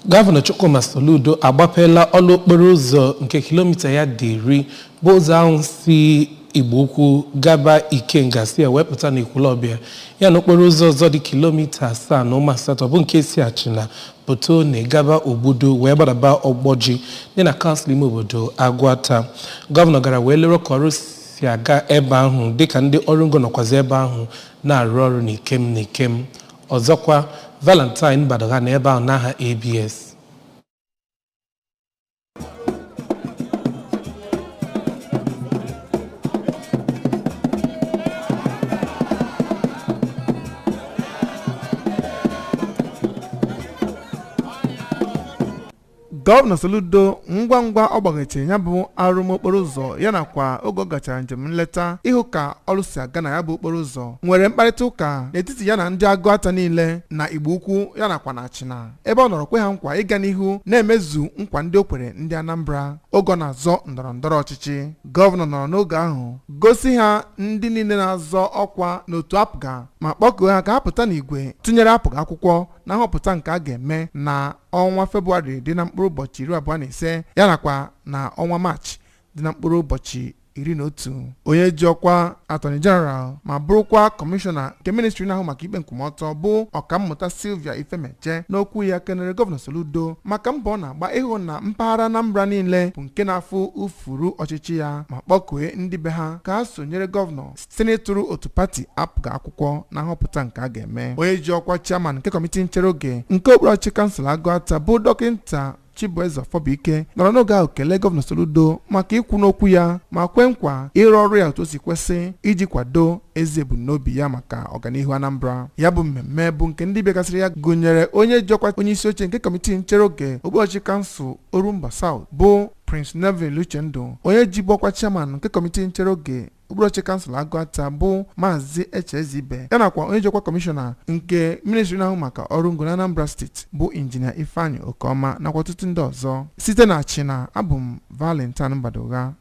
Gọvanọ Chukwuma Soludo agbapeela ọlụ okporo ụzọ nke kilomita ya dị 10, bụ ụzọ ahụ si Igbo Ukwu gaba Ikenga, si ewepụta na Ekwulọbịa, ya na okporo ụzọ ọzọ dị kilomita 7.8, bụ nke si Achịna pụta One gaba Ogbudu wee gbadaba Ọgbọji dị na kansụl ime obodo Agụata. Gọvanọ gara wee lere ka ọrụ si aga ebe ahụ, dịka ndị ọrụ ngo nọkwazi ebe ahụ na-arụ ọrụ n'ikem n'ikem. Ọzọkwa, Valentine Mbadogha na ebe ahụ n'aha ABS. Gọvanọ Soludo, ngwa ngwa ọ gbanyechara ya bụ arụmokporo ụzọ, ya nakwa oge ọ gachara njem nleta ịhụ ka ọrụ si aga na ya bụ okporo ụzọ, nwere mkparịta ụka n'etiti ya na ndị Agụata niile na Igbo Ukwu, ya nakwa na Achịna, ebe ọ nọrọ kwe ha nkwa ịga n'ihu na-emezu nkwa ndị o kwere ndị Anambra oge ọ na-azọ ndọrọ ndọrọ ọchịchị. Gọvanọ nọrọ n'oge ahụ gosi ha ndị niile na-azọ ọkwa n'otu APGA ma kpọkuo ha ka ha pụta n'igwe tụnyere APGA akwụkwọ na nhọpụta nke a ga-eme na ọnwa Febụwarị dị na mkpụrụ ụbọchị 25, ya nakwa na ọnwa Maachị dị na mkpụrụ ụbọchị 11. Onye ji ọkwa Attorney General ma bụrụkwa kọmishọna nke ministri na-ahụ maka ikpe nkwụmọtọ, bụ Ọkammụta Sylvia Ifemeje, n'okwu ya kenere Gọvanọ Soludo maka mbọ ọ na-agba ịhụ na mpaghara Anambra niile bụ nke na-afụ ufuru ọchịchị ya, ma kpọkue ndị be ha ka ha sonyere gọvanọ site n'ịtụrụ otu pati APGA akwụkwọ na nhọpụta nke a ga-eme. Onye ji ọkwa chairman nke kọmitii nchere oge nke okpuru ọchịchị kansụl Agụata, bụ Dọkịnta Chibueze Ọfọbụike, nọrọ n'oge ahụ kelee Gọvanọ Soludo maka ikwu n'okwu ya ma kwee nkwa ịrụ ọrụ ya otu o si kwesị iji kwado ezi ebumnobi ya maka ọganihu Anambra. Ya bụ mmemme bụ nke ndị bịagasịrị ya gụnyere onye ji ọkwa onye isi oche nke kọmitii nchere oge okpuru ọchịchị kansụl Orumba South, bụ Prince Neville Uchendu, onye jibu ọkwa chairman nke kọmitii nchere oge okpuru ọchịchị kansụl Agụata, bụ Maazị Echezibe, ya nakwa onye jikwa kọmishọna nke ministri na-ahụ maka ọrụ ngo na Anambra Steeti, bụ Injinia Ifeanyị Okeọma, nakwa ọtụtụ ndị ọzọ. Site na Achịna, abụ m Valentine Mbadogha.